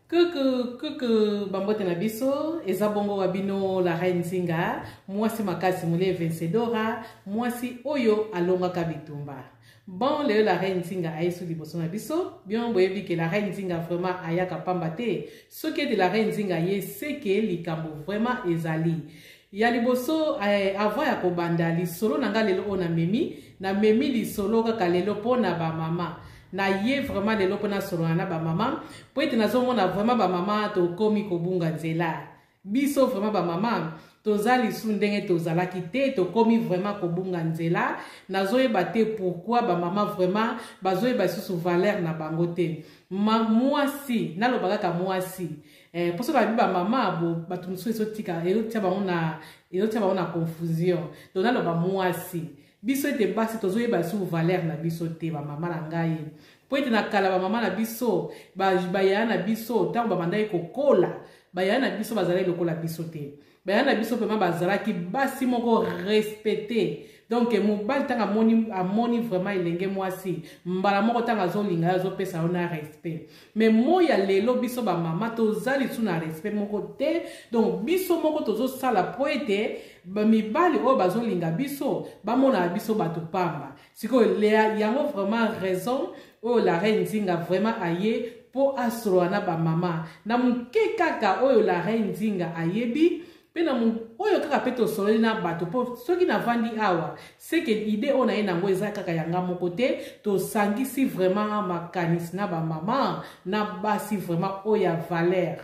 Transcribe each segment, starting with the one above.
Coucou, coucou, bambote na biso, eza bongo wa bino la reine Nzinga, mwasi makasi mule vencedora, mwasi oyo alongaka bitumba. Bon, lelo la reine Nzinga ayesu liboso na biso, bien boyebi ke la reine Nzinga vraiment ayaka pamba te. Soki ete la reine Nzinga ye seke likambo vraiment ezali. Ya liboso eh, avant ya kobanda lisolo na nga lelo oyo namemi, namemi lisolo kaka lelo mpo na ba mama. Na ye vraiment lelo mpo nasolola na ba mama, mpo ete nazomona vraiment ba mama tokomi kobunga nzela. Biso vraiment ba mama toza lisu ndenge tozalaki te, tokomi vraiment kobunga nzela. Nazoyeba te pourquoi ba mama vraiment bazoyeba lisusu valeur na bango te. Ma mwasi, naloba kaka mwasi. Eh, poso babi ba mama bo bato mosusu ezotika ezotia bango na ezotia bango na confusion. Donc naloba mwasi. Biso ete basi tozoyeba lisusu valeur na biso te ba mama na ngai. Po ete na kala ba mama na biso, ba bayaya na biso ntango babandaki kokola, bayaya na biso bazalaki lokola biso te. Bayaya na biso vraiment bazalaki basi moko respecte. Donc mobali ntango amoni, amoni vraiment elenge mwasi, mbala moko ntango azolinga ye azopesa yo na respect. Mais moi ya lelo biso ba mama toza lisusu na respect moko te. Donc biso moko tozosala po ete ba mibali oyo bazolinga biso bamonaka biso bato pamba. Sikoyo yango vraiment raison oyo la reine Nzinga vraiment aye po asolola na ba mama na moke kaka oyo la reine Nzinga ayebi pe na oyo kaka pe tosololi na bato po soki navandi awa seke idée oyo naye nango eza kaka ya nga moko te. Tosangisi vraiment makanisi na ba mama na basi vraiment oyo ya valeur.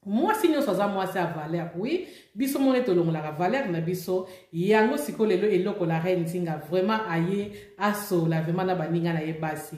Mwasi nyonso aza mwasi ya valeur, oui, biso moko tolongolaka valeur na biso. Yango sikoyo lelo eloko la reine Nzinga vraiment aye asola vraiment na baninga na ye basi.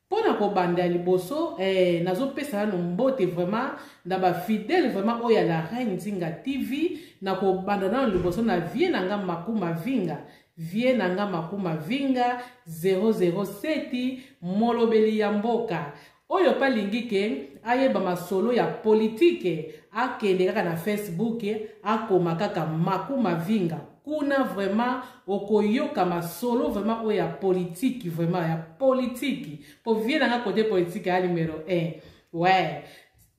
Mpo na kobanda ya liboso, nazopesa nano mbote vraiment na ba fidèle vraiment oyo ya la reine Nzinga TV. Na kobanda nano liboso na vie na nga Makuma Vinga, vie na nga Makuma Vinga 007 molobeli ya mboka. Oyo pa lingi ke ayeba masolo ya politique akende kaka na Facebook akoma kaka Makuma Vinga. Kuna vraiment okoyoka masolo vraiment oyo ya politique, vraiment ya politique. Po vie na nga côté politique ya numéro 1. Ouais.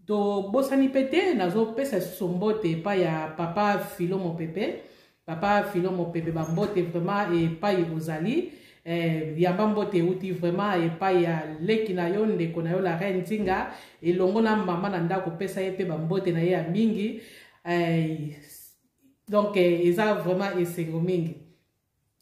Tobosani pe te nazopesa lisusu mbote epai ya papa Philo Mopepe. Papa Philo Mopepe ba mbote vraiment epai ozali. Yamba mbote euti vraiment epai ya leki na yo, ndeko na yo la reine Nzinga, elongo na mama na ndako, pesa ye pe ba mbote na ye ya mingi. Donc eza vraiment esengo mingi.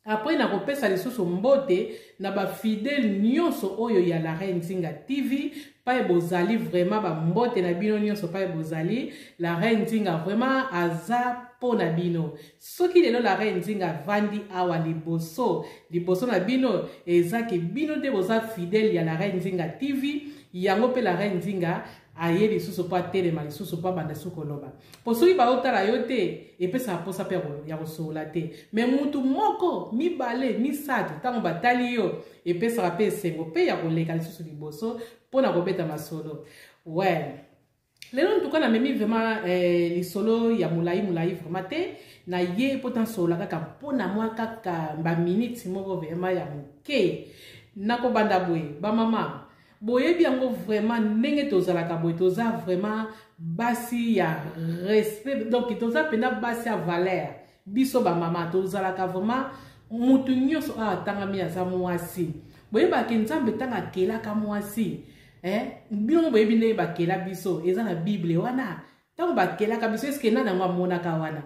Après nakopesa lisusu mbote na ba fidèle nyonso oyo ya la reine Nzinga TV, pai bozali vraiment ba mbote na bino nyonso pai bozali. La reine Nzinga vraiment aza po na bino. Soki lelo la reine Nzinga avandi awa liboso, liboso na bino, eza ke bino nde boza fidèle ya la reine Nzinga TV. Yango pe la reine Nzinga aye lisusu po atelema lisusu po abanda lisusu koloba. Po soki baotala yo te, epesaka posa pe ya kosolola te. Mais mutu moko, mibale, misato, ntango batali yo, epesaka pe esengo pe ya koleka lisusu liboso po na kobeta masolo. Ouais. Lelo en tout cas namemi vraiment lisolo ya molai molai vraiment te. Na ye po tasolola kaka po na mwa kaka ba minutes moko vraiment ya moke. Nakobanda boye, ba mama, boyebi yango vraiment ndenge tozalaka boye, toza vraiment basi ya respect, donc toza pena basi ya valeur. Biso ba mama tozalaka vraiment mutu nyonso awa atangami aza mwasi. Boyebaka Nzambe ntango akelaka mwasi, bino boyebi ndenge bakela biso, eza na Bible wana. Ntango bakelaka biso, eske nani yango amonaka wana?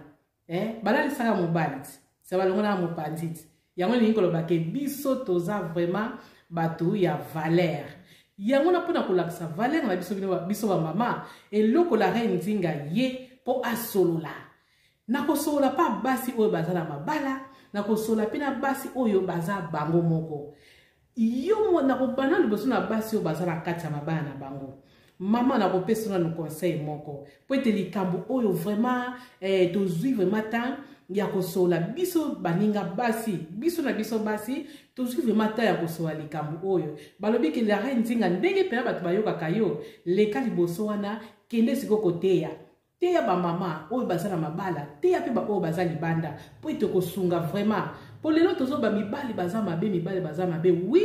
Balalisaka mobali ti, sa balongolaka mopanzi ti. Yango elingi koloba ke biso toza vraiment bato ya valeur. Yango na mpona kolakisa valeur na biso, bino, biso ba mama, eloko la reine Nzinga ye po asolola. Nakosolola pa basi oyo baza na mabala, nakosolola pe na basi oyo baza bango moko. Yo mo nakobanda liboso na basi oyo baza na kati ya mabala na bango. Mama, nakopesa nanu conseil moko po ete likambo oyo vraiment tozwi vraiment temps ya kosolola biso baninga basi, biso na biso basi tozwi vraiment temps ya kosolola likambo oyo. Balobi ke la reine Nzinga ndenge mpena bato bayokaka yo, leka liboso wana, kende sikoyo koteya. Teya ba mama oyo baza na mabala, teya pe ba oyo baza libanda po ete kosunga vraiment. Po lelo tozoba mibali baza mabe, mibali baza mabe. Oui,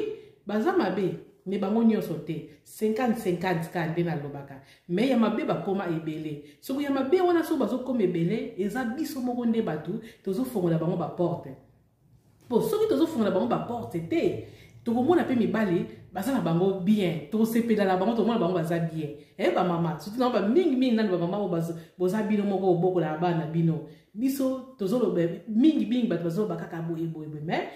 baza mabe. Me bango nyonso te, 50 50 kaka nde nalobaka. Me ya mabe bakoma ebele. Soki ya mabe wana, soki bazokoma ebele, eza biso moko nde bato tozofongola bango baporte. Po soki tozofongola bango baporte te, tokomona mpe mibali baza na bango bien, tokosepela na bango, tokomona bango baza bien. Bamama surtout nango bamingimingi nano, bamama oyo boza bino moko obokolaka bana bino, biso tozoloba mingimingi, bato bazoloba kaka boye boye boye. Mais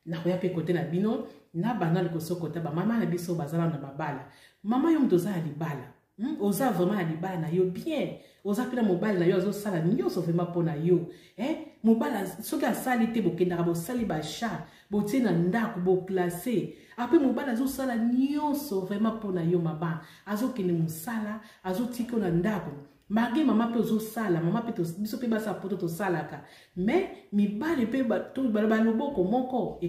nakoya mpe kote na bino na banda liboso kota bamama na biso baza nano na babala. Mama, yo moto oza ya libala, Oza vraiment na libala na yo bien, oza mpe na mobali na yo, azosala nyonso vraiment mpo na yo, eh? Mobali soki asali te, bokendaka bosali bachat, botie na ndako, boclasser. Apres mobali azosala nyonso vraiment mpo na yo. Mama azokende mosala, azotika yo na ndako. Malgré mama mpe ozosala, mama mpe biso mpe basa poto tosalaka, mais mibali mpe baloboko moko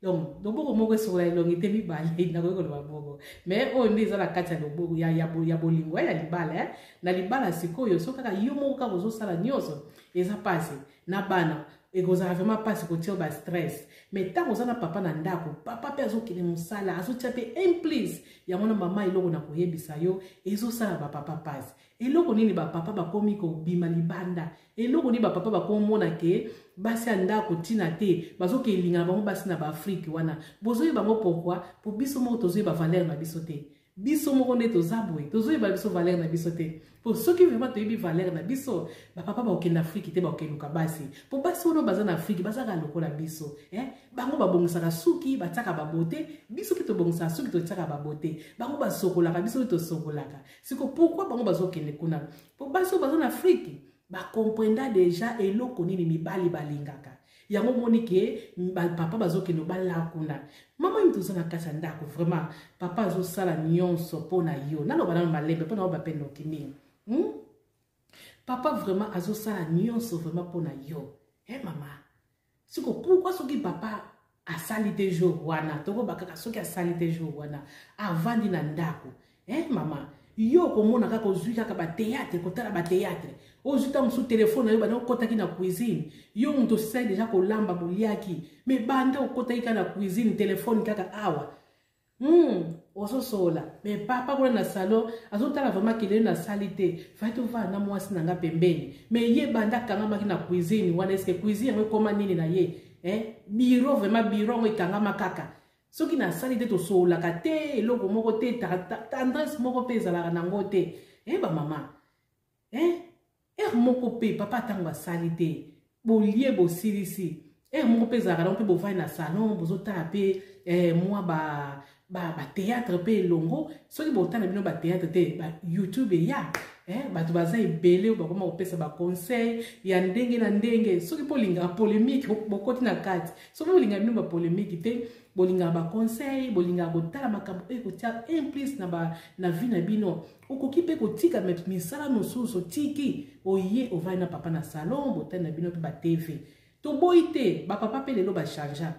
donc loboko moko esokola elongi te, mibale nakoki koloba bongo. Mais oyo nde eza na kati ya loboko ya bolingo, ya libala, eh? Na libala sikoyo, so kaka yo moko kaka ozosala nyonso, eza mpasi na bana, ekozala vraiment mpasi, kotia bastress. Mais ntango oza na papa na ndako, papa mpe azokende mosala, azotia mpe un plus. Yango na mama, eloko na koyebisa yo, ezosala bapapa mpasi. Eloko nini bapapa bakomi kobima libanda? Eloko nini bapapa bakomona ke basi ya ndako ntina te, bazoke elingana bango basi na baAfrike wana? Bozoyeba yango pourquoi? Po biso moko tozoyeba valeur na biso te. Biso moko nde toza boye, tozoyeba biso valeur na biso te. Po soki vraiment toyebi valeur na biso, bapapa bakokende Afrike te, bakokeluka basi. Po basi wana baza na Afrike bazaka lokola biso, eh? Bango babongisaka suki, batiaka babote, biso mpe tobongisaka suki, totiaka babote. Bango basokolaka, biso mpe tosokolaka. Siko pourquoi bango bazokende kuna? Po basi oyo baza na Afrike bacomprenda déjà eloko nini mibali balingaka. Yango omoni ke bapapa bazokende obala kuna. Mama, yo toza na kati ya ndako, vraiment papa azosala nyonso mpo na yo. Naloba nano malembe mpo na oyo bape noki mingi, Papa vraiment azosala nyonso vraiment mpo na yo, mama. Siko pourquoi soki papa asali te jour wana, tokoba kaka soki asali te jour wana, avandi na ndako, mama, yo okomona kaka ozwi kaka bathéâtre, kotala bathéâtre, ozwi ta mosusu telefone na yo, banda okɔtaki na cuisine, yo moto osisali déjà kolamba, boliaki, mais banda okɔtaki kaka na cuisine, telefone kaka awa, ozosola. Mais papa kuna na salon azotala vraiment kelelo, nasali te, fai tovanda na mwasi na nga pembeni. Mais ye banda akangamaki na cuisine wana, eske cuisine yango ekóma nini na ye, eh? Bureau, vraiment bureau yango ekangama kaka. Soki nasali te, tosololaka te, eloko moko te, tendresse moko mpe ezalaka nango te. Bamama, heure moko mpe papa ntango asali te, bolie, bosilisi, heure moko mpe ezalaka nango mpe bovandi na salon, bozotala mpe mwa bathéâtre mpe elongo. Soki botala bino bathéâtre te, ba YouTube eya, bato baza ebele oyo bakoma kopesa baconseil ya ndenge na ndenge. Soki mpo olingaka polémique, bokoti na kati. Soki bolingaka bino bapolémique te, bolingaka baconseil, bolingaka kotala makambo oyo ekotia un plus na vie na bino, okoki mpe kotika misala mosusu, otiki, oye ovandi na papa na salon, botali na bino mpe baTV. Toboyi te, bapapa mpe lelo bachangea.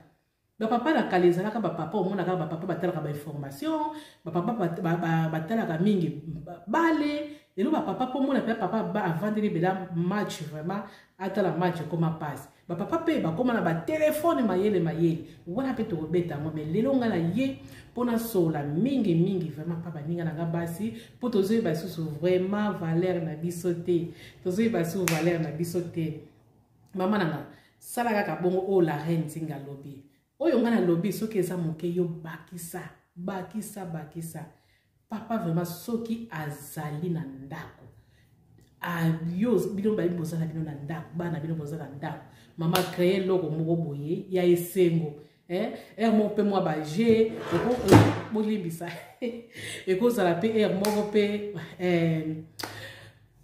Bapapa na kala ezalaka bapapa, omonaka bapapa batalaka bainformation, bapapa batalaka mingi bale. Lelo bapapa mpo omona mpe papa avandeli bela match, vraiment atala match, ekoma mpasi. Bapapa mpe bakóma na batelefone mayele mayele wana mpe tokobeta yango. Mais lelo ngai na ye mpo nasola mingimingi vraiment mpa baninga na nga basi, mpo tozoyeba lisusu vraiment valeur na biso te, tozoyeba lisusu valeur na biso te. Mama na nga, sala kaka bongo oyo la reine Nzinga alobi. Oyo ngai nalobi, soki eza moke, yo bakisa, bakisa, bakisa. Papa vraiment soki azali na ndako, yo bino bayebi boza na bino na ndako, bana bino boza na ndako, mama, créer eloko moko boye ya esengo, heure moko mpe mwa baje, bolimbisa, ekozala mpe heure moko mpe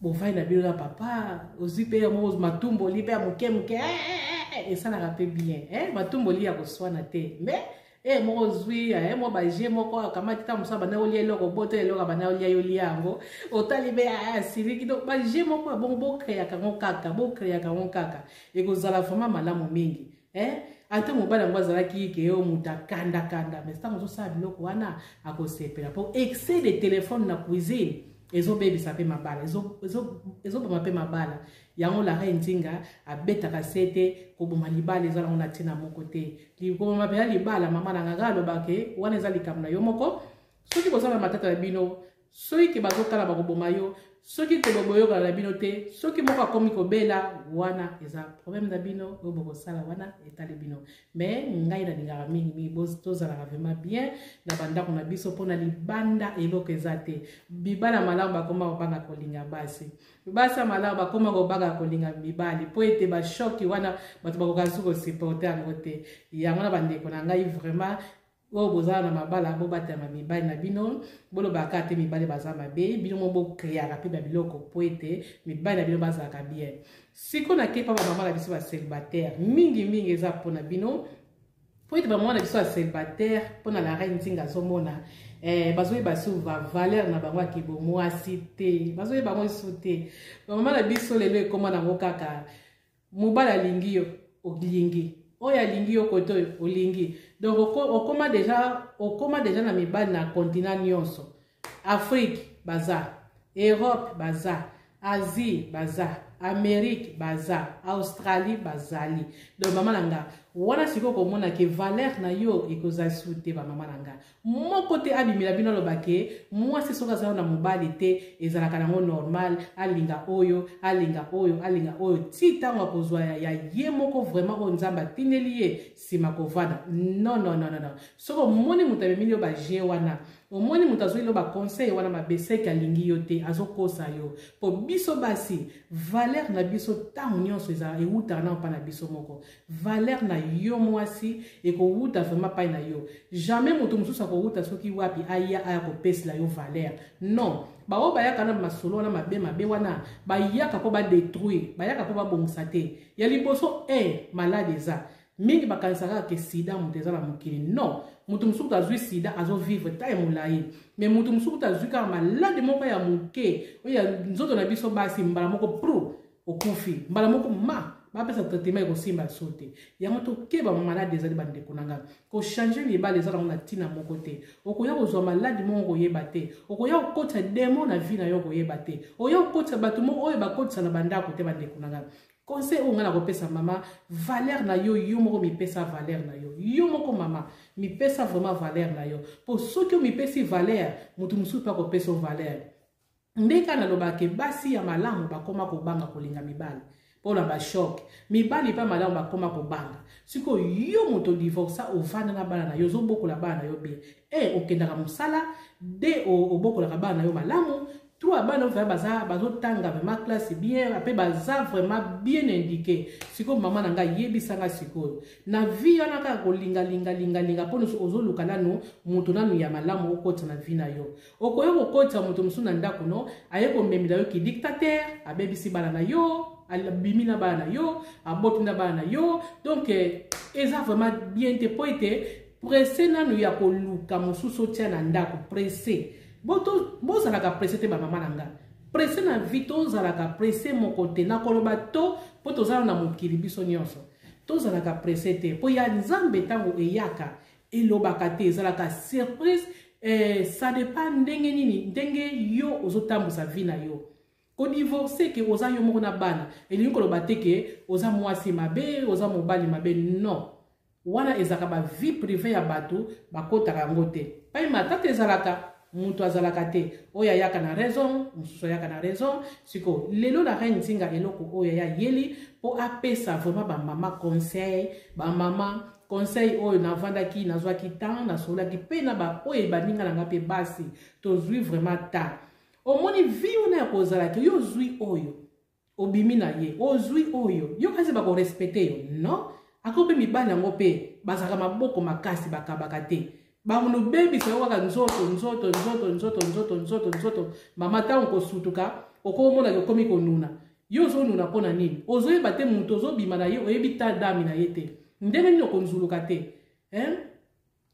bovandi na bino na papa, ozwi mpe heure moko matumboli mpe ya moke moke, esalaka mpe bien. Matumboli ya koswana te, mais moko ozwi mwa baje moko, akamati ta mosusu, abanda olia eloko bota, eloko abanda olia, yo lia yango, otali mpe asiliki. Donc baje moko ya bongo, bocréaka yango kaka, bocréaka yango kaka, ekozala vraiment malamu mingi. Ata mobali yango azalaki ke yo moto akandakanda, mais ntango ozosala biloko wana, akosepela. Po excès de téléphone na cuisine. Ezobebisa mpe mabala, ezoboma mpe mabala. Yango la reine Nzinga abetaka sete, koboma libala eza nango na ntina moko te. Koboma mpenza libala, mama na nganga alobaka wana eza likambo na yo moko. Soki boza na matata na bino, soki ke bazotala bakoboma yo, soki ke boyokana na bino te, soki moko akomi kobela, wana eza problème na bino, oyo bokosala wana etali bino. Mais ngai nalingaka mingi mingi tozalaka vraiment bien na bandako na biso, mpona libanda eloko eza te. Mibali malamu bakoma kobanga kolinga basi, basi ya malamu bakoma kobanga kolinga mibali, mpo ete bashoki wana bato bakoka su kosupporte yango te. Yango na bandeko na ngai, vraiment oyo bozala na mabala, bobatama mibali na bino. Bolobaka te mibali baza mabe, bino mo bokreaka mpe babiloko mpo ete mibali na bino bazalaka bien. Sikoyo nakepa bamama na biso bacélibataire, mingimingi eza mpona bino, mpo ete bamama na biso ya célibataire, mpona la reine Nzinga azomona bazoyeba su valeur na bango ya kibomwasi te, bazoyeba yango su te. Bamama na biso lelo ekóma nango kaka mobali alingi yo, olingi oyo alingi yo kote oyo olingi. Donc okoma déjà na mibali na continent nyonso. Afrique baza, Europe baza, Asie baza, Amérique baza, Australie bazali. Donc mama na nga wana sikoyo komona ke valeur na yo ekozala su te. Bamama na nga, moko te abimela bino aloba ke mwasi soki aza na mobali te, ezalaka nango normal alinga oyo, alinga oyo, alinga oyo, ti ntango akozwa ya ye moko vraiment oyo Nzambe atindeli ye nsima kovanda. Non, non, non, non. Soki omoni moto amemeli yo baje wana, omoni moto azweli yo baconseil wana mabe, seke alingi yo te, azokosa yo. Mpo biso basi, valeur na biso ntango nyonso ezala ewutaka na mpa na biso moko. Valeur na yo mwasi ekowuta vraiment pai na yo. Jamais moto mosusu akowuta soki wapi aya kopesela yo valeur, non. Baoyo bayaka na masolo wana mabe mabe wana, bayaka mpo badétruire, bayaka mpo babongisa te. Ya liboso, e malade eza mingi, bakanisaka kaka ke sida moto eza na mokili. Non, moto mosuku azwi sida azovivre ta ya molai, mais moto mosuku azwi kaka malade moko ya moke oyo ya nzoto na biso basi, mbala moko pro okufi, mbala moko ma bapesa traitement ekosimba so te. Yango tokeba, malade ezali. Bandeko na ngai, kochange mibali eza nango na ntina moko te. Okoya kozwa maladi moko koyeba te, okoya kokotisa démon na vie na yo koyeba te, okoya kokotisa bato moko oyo bakotisa na bandako te. Bandeko na ngai, conseil oyo ngai nakopesa mama, valeur na yo, yo moko mipesa valeur na yo, yo moko mama mipesa vraiment valeur na yo, mpo soki omipesi valeur, moto mosusu mpe akopesa yo valeur. Nde kaka nalobaka, basi ya malamu bakóma kobanga kolinga mibali mpona bashock, mibali mpe malamu bakóma kobanga. Sikoyo yo moto divorsa, ovanda na bana na yo, ozobokola bana na yo bien, e okendaka mosala de, obokolaka bana na yo malamu, trois bana vraiment baza bazotanga vraiment classe bien, mpe baza vraiment bien indiqué. Sikoyo mama na ngai, yebisanga sikoyo, na vie wana kaka kolingalingalingalinga mpo ozoluka nanu moto nanu ya malamu okotisa na vie na yo, okoya kokotisa moto mosusu na ndako no, aye komemela yo kidictateur, abebisi bana na yo, abimi na bana na yo, aboti na bana na yo. Donc eza vraiment bien te, mpo ete presse nanu ya koluka mosusu otia na ndako, presse. Bozalaka presse te, bamama na nga. Presse na vie, tozalaka presse moko te. Nakoloba to mpo tozala na mokili, biso nyonso tozalaka presse te, mpo ya Nzambe ntango eyaka elobaka te, ezalaka surprise. Ça dépend ndenge nini, ndenge yo ozotambusa vie na yo. Kodivorce ke oza yo moko na bana, elingi koloba te ke oza mwasi mabe, oza mobali mabe, non. Wana ezalaka bavie privée ya bato, bakotaka yango te. Pai matata ezalaka, moto azalaka te oyo ayaka na raison, mosusu ayaka na raison. Sikoyo lelo la reine Nzinga, eloko oyo aya yeli mpo apesa vraiment bamama conseil. Bamama, conseil oyo navandaki, nazwaki temps, nasololaki mpe na baoyo baninga na nga mpe basi, tozwi vraiment temps. Omoni vie wana ya kozalaki, yo ozwi oyo obimi na ye, ozwi oyo yo kasi bakorespecte yo, non. Ako mpe mibali yango mpe bazalaka maboko makasi, bakabaka te, banobebisa yo kaka nzoto, nzoto, nzoto, nzoto, nzoto, nzoto, nzoto. Mama, ntango kosutuka, okomonaka okomi konuna. Yo ozonuna mpo na nini? Ozoyeba te moto ozobima na ye, oyebi ta dami na ye te, ndenge nini okonzuluka te, hein?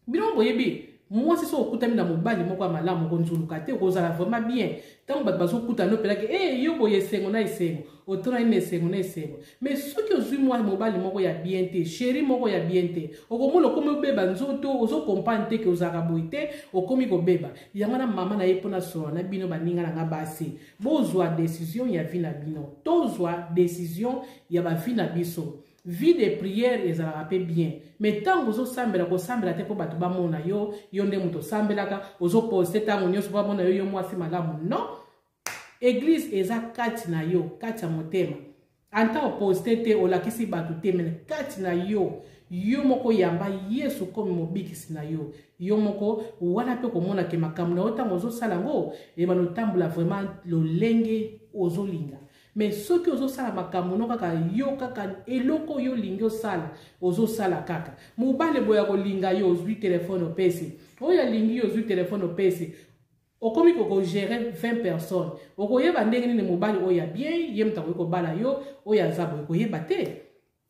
Bino boyebi. Mwasi soki okutami na mobali moko ya malamu, okonzuluka te, okozala vraiment bien. Ntango bato bazokutana opelaki e eh, yo boye, esengo na esengo, otonani na esengo na esengo. Mais soki ozwi mwa mobali moko ya bien te, chéri moko ya bien te, okomona okomi obeba nzoto, ozokomprendre te ke ozalaka boye te, okomi kobeba. Yango na mama na ye mpo nasolola na bino, baninga na nga basi, bozwa décision ya vie na bino, tozwa décision ya bavie na biso. Vie de prière ezalaka mpe bien, mais ntango ozosambela, kosambela te mpo bato bamona yo, yo nde moto osambelaka, ozoposte ntango nyonso mpo bamona yo, yo mwasi malamu. Non, église eza kati na yo, kati ya motema. Anta oposte te, olakisi bato te, mais kati na yo, yo moko yamba Yesu komi mobikisi na yo, yo moko wana mpe komona ke makambo na yo, ntango ozosala yango, ebanda otambola vraiment lolenge ozolinga. Mais soki ozosala makambo no kaka yo, kaka eloko oyo olingi osala, ozosala kaka, mobali boya kolinga yo, ozwi telefone opesi oyo alingi yo, ozwi telefone opesi, okomi kokogérer 20 personnes, okoyeba ndenge nini mobali oyo ya bien, ye moto akoki kobala yo, oyo aza boye, koyeba te.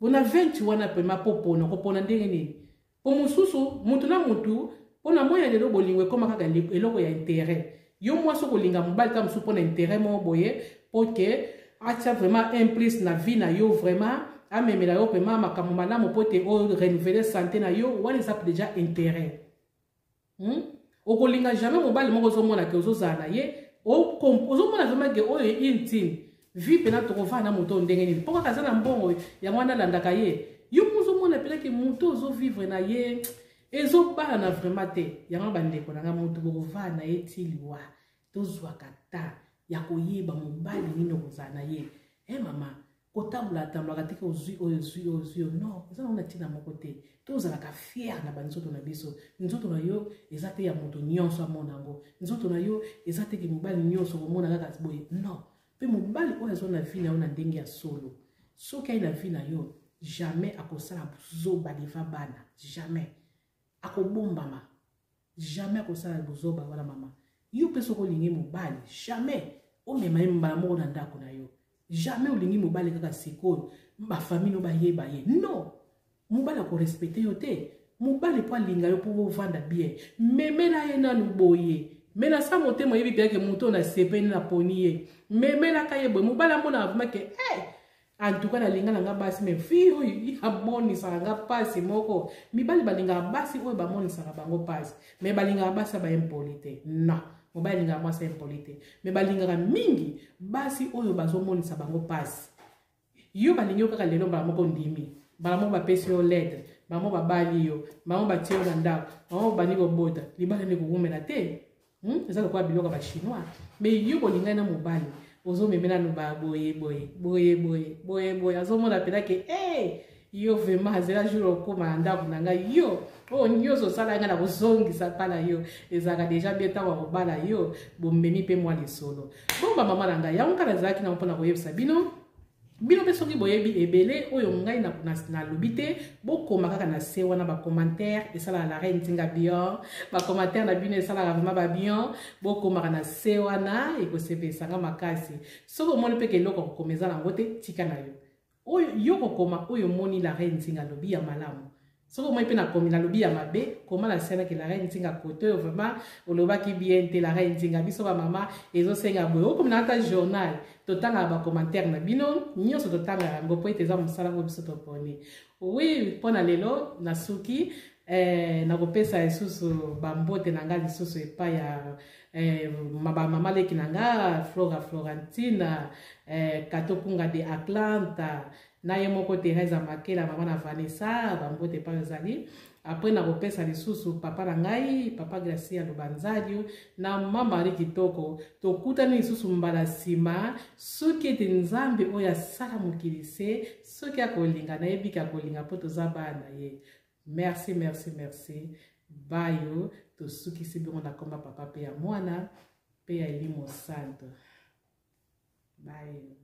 Mpona 20 wana pema mpo pona kopona ndenge nini? Po mosusu mutu na mutu, mpona moi ya lelo, bolingo ekóma kaka eloko ya intérêt. Yo mwasi okolinga mobali ta mosusu mpona intérêt moko boye, mpo ke atia vraiment un plus na vie na yo, vraiment amemela yo vraiment makambo malamu mpo te orenouveler santé na yo, wana eza déjà intérêt. Okolinga jamais mobali moko ozomona ke ozozala na ye, ozomona vraiment ke oyo intime vie mpena tokovanda na moto ndenge nini, mpo kaka aza na mbongo, yango wana alandaka ye. Yo mo ozomona mpena ke moto ozovivre na ye ezobalana vraiment te. Yango bandeko na nga, moto bokovanda na ye ti liwa, tozwaka ta ya koyeba mobali nini okozala na ye. E mama, kotambola atambolaka te ke ozwi oyo, ozwi oyo, ozwi oyo. Non, eza nango na ntina moko te. Tozalaka fier na banzoto na biso. Nzoto na yo eza te ya moto nyonso amona yango. Nzoto na yo eza te ke mobali nyonso komona kaka boye. Non, mpe mobali oyo azwa na vie na yo na ndenge ya solo, soki ayi na vie na yo, jamais akosala bozoba devant bana, jamais akobombama, jamais akosala bozoba wana. Mama, yo mpe soki olingi mobali, jamais omema ye mbala moko na ndako na yo. Jamais olingi mobali kaka sikoyo bafamille no bayeba ye. Non, mobali akorespecter yo te. Mobali mpo alinga yo, mpo bovanda bien, memela ye nanu boye. Me na sa motema oyebi mpenza ke moto oyo nasepeli, naponi ye, memelaka ye boye. Mobali amonaka vraiment ke hey, en tout cas nalinga na nga basi, mais fille oyo amonisaka nga mpasi moko. Mibali balingaka basi oyo bamonisaka bango mpasi, mais balingaka basi ya baimpoli te. Non, mobali alingaka mwasi ya impoli te, mais balingaka mingi basi oyo bazomonisa bango mpasi. Yo balingi yo kaka lelo, mbala moko ndimi, mbala moko bapesi yo lettre, mbala moko babali yo, mbala moko batie yo na ndako, mbala moko bandi kobota, libala nde kowumela te. Eza lokola biloko ya bachinois. Mais yo bolingai na mobali, ozomemela no boye boye boye boye boye boye, azomona mpena ke hey, yo vraiment azela jour okóma na ndako na ngai, yo oyo nyonso osala ngai na kozongisa mpa na yo. Ezalaka déjà bien ntango ya kobala yo, bomemi mpe mwa lisolo. Bon, bamama na ngai, yango kaka nazalaki nango mpona koyebisa bino. Bino mpe soki boyebi ebele oyo ngai nalobi te, bokoma kaka na se wana. Bacommentaire esalaka la reine Nzinga bien, bacommentaire na bino esalaka vraiment babien. Bokomaka na se wana, ekosepesanga makasi. Soki omoni mpe ke eloko kokoma eza nango te, tika na yo oyo yo kokoma oyo omoni la reine Nzinga alobi ya malamu. Soki omoni mpe nakomi nalobi ya mabe, koma na se nake la reine Nzinga kote oyo vraiment olobaki bien te. La reine Nzinga, biso bamama ezosenga boye, okomi na ata journal, totangaka bacommentaire na bino nyonso, totangaka yango mpo ete eza mosala oyo biso toponi. Oui, mpo na lelo nasuki. Nakopesa lisusu bambote na nga lisusu epai ya bamama leki na nga Flora Florentina Katokunga de Atlanta, na ye moko Therese Makela, mama na Vanessa, bambote epai ozali. Après nakopesa lisusu papa na ngai, papa Gracia Lubanzadio na mama Marie Kitoko. Tokutani lisusu mbala nsima, soki ete Nzambe oyo asala mokili se soki akolinga. Nayebiki akolinga mpo toza bana na ye. Merci, merci, merci. Bayo tosukisi bongo na komba Papa mpe ya Mwana mpe ya Elimo Santo. Bayo.